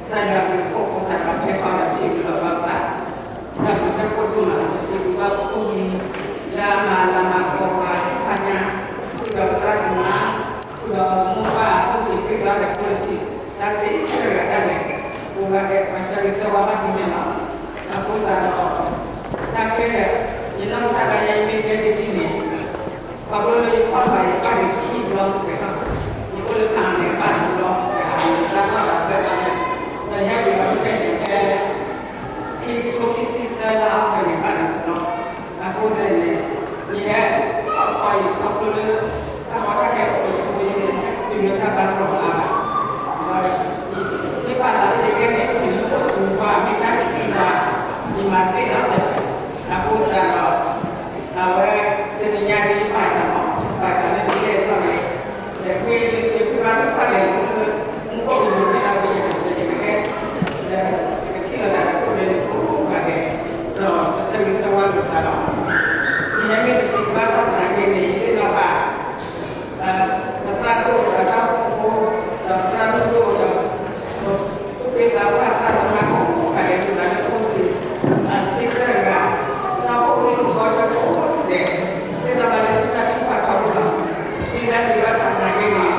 ကစၢ်ယွၤအဘျုးအဖှိၣ်အဃိသတးဒီး ဖဲထီၣ်ဒီးထံၣ်ဘျုးလီၤဘၣ်ပသး, ဒီးပတၢ်ဖှိၣ်ဒိၣ်မးလီၤ. ပစံးဘျုးဘၣ်ပဖိပလံၤ လၢအမၤလၤမၤကပီၤပှၤသ့ၣ်တဖၣ်ညါ, ဃုာ်ဒီးပသရၣ်သမါ, ဃုာ်ဒီးမိၢ်ပၢ်အဖိဆံး ဃ့သီဒီးဖိဆံး, တၢ်စံးတၢ်ဂၤဒၣ်လဲာ်, ပဝဲဒၣ်ပဆၢဂ့ၤဆၢဝါဘၣ်သုန့ၣ်လီၤ. အဃိသတးဒီး တၢ်ခဲလၢာ် ယနီၢ်ကစၢ်ဒၣ်ယဲ ယမ့ၢ်တဲတထံၣ်န့ၣ် ခီဖျိလၢယကွၢ်ဘၣ်ယပၢ်န့ၣ်ခံဘျီတက့ၢ်လီၤ. ယအိၣ်လၢဖးအါန့ၣ် ဘၣ်တဘျီ, ယသးပှၢ်သးသၢသးန့ၣ်, ဒီးယဟဲတုၤလီၤဖဲန့ၣ်ဖဲ ခံကထိခံဆံသၢလါအီကူးန့ၣ် ဘၣ်တဘျီ. အဃိသတးန့ၣ် ယဟဲခီဖျိလၢ တၢ်ကီတၢ်ခဲအိၣ်အဃိ ယဟဲတုၤလၢတၢ်ဘါသရိာ်အါဘၣ်. ဒီးယပာ်သးလၢယကဲန့ၣ် ယအိၣ်ဆူၣ်ပှၤမ့ၢ်တၢ်တထံၣ်ဘၣ်, ယမၤတဘၣ်နီတစဲးဘၣ်. အဃိသတးဒီး အဝဲ တနံၤညါဒ်ယပာ်သးမး, ပာ်သးလၢဒ်လဲၣ်ထီၣ်န့ၣ်, ဒီးယဃ့ဘါထုကဖၣ်လဲၤလၢ မူခိၣ်ကလူးန့ၣ်ဒီး ယကဟဲ ဒီးယကထံၣ်လိာ်သးဒီးကိးဂၤဒဲးန့ၣ် ကိးဂၤဒဲး, ဒီးပဆၢဂ့ၤဆၢဝါလိာ်သးလီၤ. ယဟဲမ့ၢ်တတုၤဘၣ်ဆၣ်သနာ်က့န့ၣ် ယသ့ၣ်နီၣ်ဘၣ် ပသရၣ်ဒိၣ်ဒီးတၢ်အိၣ်ဖှိၣ်ဖိ, ဒီးပသရၣ်ဒိၣ်ဒိၣ်ဒီး သူၣ်က့သးပှၢ်သရၣ်သမါကိးဂၤဒဲး ဃုာ်ဒီးလၢဖိဆံး, ဆံးသၢတဂၤ, ဒီးဖိဟံၣ်ဖိဃီဖိကိးဂၤဒဲး, သ့ၣ်နီၣ်ဘၣ်လၢသုတၢ်ထုကဖၣ်ထီဘိလီၤ. မ့ၢ်ဒၣ်တတုၤဘၣ်ဆၣ်သနာ်က့န့ၣ်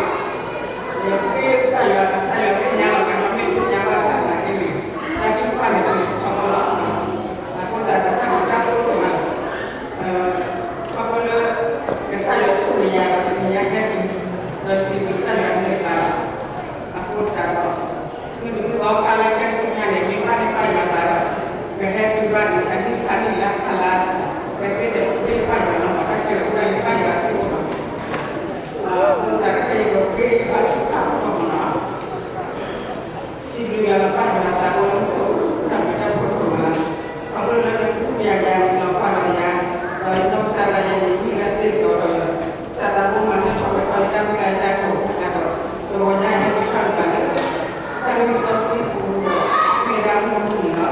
ယဃ့ကစၢ်ယွၤ, ကစၢ်ယွၤသ့ၣ်ညါလီၤ, မ့ၢ်တသ့ၣ်ညါဘၣ်ဆၣ်သနာ်က့န့ၣ် တၢ်ထုကဖၣ်န့ၣ်တုၤထီဘိလီၤ. အဃိသတးဒီးတၢ်ဘျုးတၢ်ဖှိၣ်ဒိၣ်မးလီၤ. ခီဖျိလၢ ကစၢ်ယွၤဆိၣ်ဂ့ၤယၤဒီးတနံၤညါဟဲတုၤ, ဒီးစံးဘျုးကစၢ်ယွၤန့ၢ်သးလီၤ. အဃိသတးဒီး မုၢ်နံၤမုၢ်သီခါလၢကဲဆူညါန့ၣ် မ့ၢ်ဘၣ်န့ၢ်ဘၣ်ယွၤသးဒီး ကဟဲတုၤဘၣ်ဒံး အနံၣ်တဖၣ်နံၣ်လါတဖၣ်လါ, ကသ့ဒီးပဃ့ဘၣ်ယွၤလီၤ, တၢ်ခဲလၢာ်အိၣ်ဒၣ်လၢဘၣ်ယွၤစ့ၢ်ကီးလီၤ. အဃိသတးဒီး ခဲအံၤပဃ့ဘါထုကဖၣ်အဂီၢ်မးလီၤ. စံးဘျုးယွၤလၢဘၣ်ယွၤသးဘိလၢမူခိၣ် တၢ်ဘျုးတၢ်ဖှိၣ်ဒိၣ်မးလီၤ. ခီဖျိလၢနကူယၤယၤ နလီၤပှီၢ်လီၤယၤ, ဒီးယနီၢ်ကစၢ်ဒၣ်ယဲန့ၣ် ဟံၣ်လၢတ့ၢ်သီဒီး စၢ်သးဘိမၤနၢၤထီၣ်ဝဲထီၣ်ယတၢ်မုၢ်လၢ်ယတၢ်ကိၢ်အသးဒီး တဂီၤညါဟဲတုၤထီၣ်လၢၤဘၣ်လၢ တၢ်လၢလံာ်စီဆှံပူၤဒီး မ့ၢ်ဝဲဒၣ်မုၢ်မုၢ်န့ၣ်လီၤ.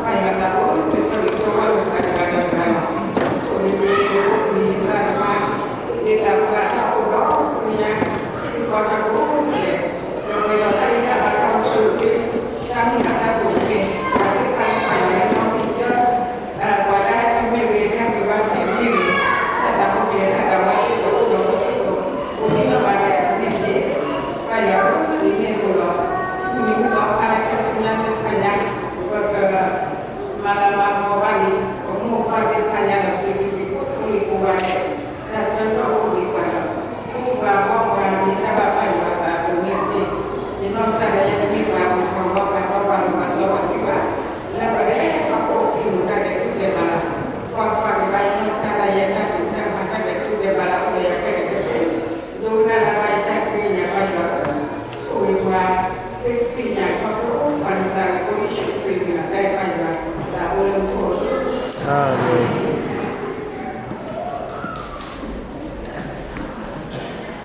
ဘၣ်ယွၤသးဘိ ပဆိၣ်ဂ့ၤဆိၣ်ဝါလိာ်သးဒီးပှၤဒီးပှၤလီၤ. ဆိၣ်ဂ့ၤက့ၤပဖိပလံၤသရၣ်သမါ သ့ၣ်သးပှၢ်တၢ်အိၣ်ဒီးပညါ ဟံၣ်ဖိဃီဖိကိးဂၤဒဲး, ဒီးပှဲၤဒီးတၢ်ဂံၢ်တၢ်ဘါတၢ်အိၣ်ဆူၣ်အိၣ်ချ့ တၢ်မုၢ်လၢ်တၢ်ကိးမ့ၢ်ဂ့ၤ, ပှၤသ့ၣ်တဖၣ်လၢပာ်ယွၤလၢနီၣ်ဂံၢ်တၢၢ်, ပှၤလၢဟဲတုၤမ့ၢ်ဂ့ၤ ဟဲတုၤဘၣ်ဖဲမ့ၢ်ဂ့ၤ, စၢ်သးဘိကလဲၤတၢ်ဒီးဝဲသ့ၣ်ဒီးအိၣ်ဒီးဝဲသ့ၣ်ဒီး အိၣ်ဒံးနီၢ်ဘၣ်ဒဲးန့ၣ်တက့ၢ်. ပၢ်ယွၤဧၢ, ဒ်န့ၣ်အသိးလီၤ. မုၢ်နံၤမုၢ်သီခါလၢကဲဆူညါသ့ၣ်တဖၣ်ညါ ပက မၤလၤမၤကပီၤဘၣ်န့ၣ် ပမိၢ်ပၢ်သ့ၣ်တဖၣ်ညါဒီး ပစံးဘျုးစံးဖှိၣ်ဖိလံၤကိးဂၤဒဲး, တၢ်ဆၢကတီၢ်အိၣ်ဒံးပှၤဒီး ပူၤပှၤဘီပှၤ ဒ်တၢ်ဘၣ်ဘၣ်ယွၤအသးအသိးန့ၣ်တက့ၢ်. ယနီၢ်ကစၢ်ဒၣ်ယဲတမ့ၢ်ပှၤဂုၤပှၤဂၤ ပှၤတီပှၤလိၤ ပှၤစီပှၤဆှံဘၣ်. လၢပှၤဒဲးပှၤကိးက့ၤမူၤတၢ်ဒဲးတူၢ်ဒဲးဘးလီၤ. ကွၢ်ကွၢ်က့ၤဘၣ်ယနီၢ်ကစၢ်ဒၣ်ယဲ တၢ်သ့ၣ်တၢ်ဘၣ် တၢ်ဒဲးတူၢ်ဒဲးဘးလၢအိၣ်ဒီးယၤခဲလၢာ်ခဲဆ့ ဒိကနၣ်လၢဘၣ်ယတၢ်တ့ညါ ပၢ်ယွၤဧၢ, ဆိၣ်ဂ့ၤပှၤ သ့ၣ်သ့ၣ်ညါခီဖျိ ပှၤနစၤရ့းဖိယ့ၣ်ၡူးခရံာ်မံၤလီၤ. တၢ်အဲၣ်ပၢ်ယွၤ သးအိၣ်လၢမူခိၣ်ဧၢ, အၤမ့ၣ်.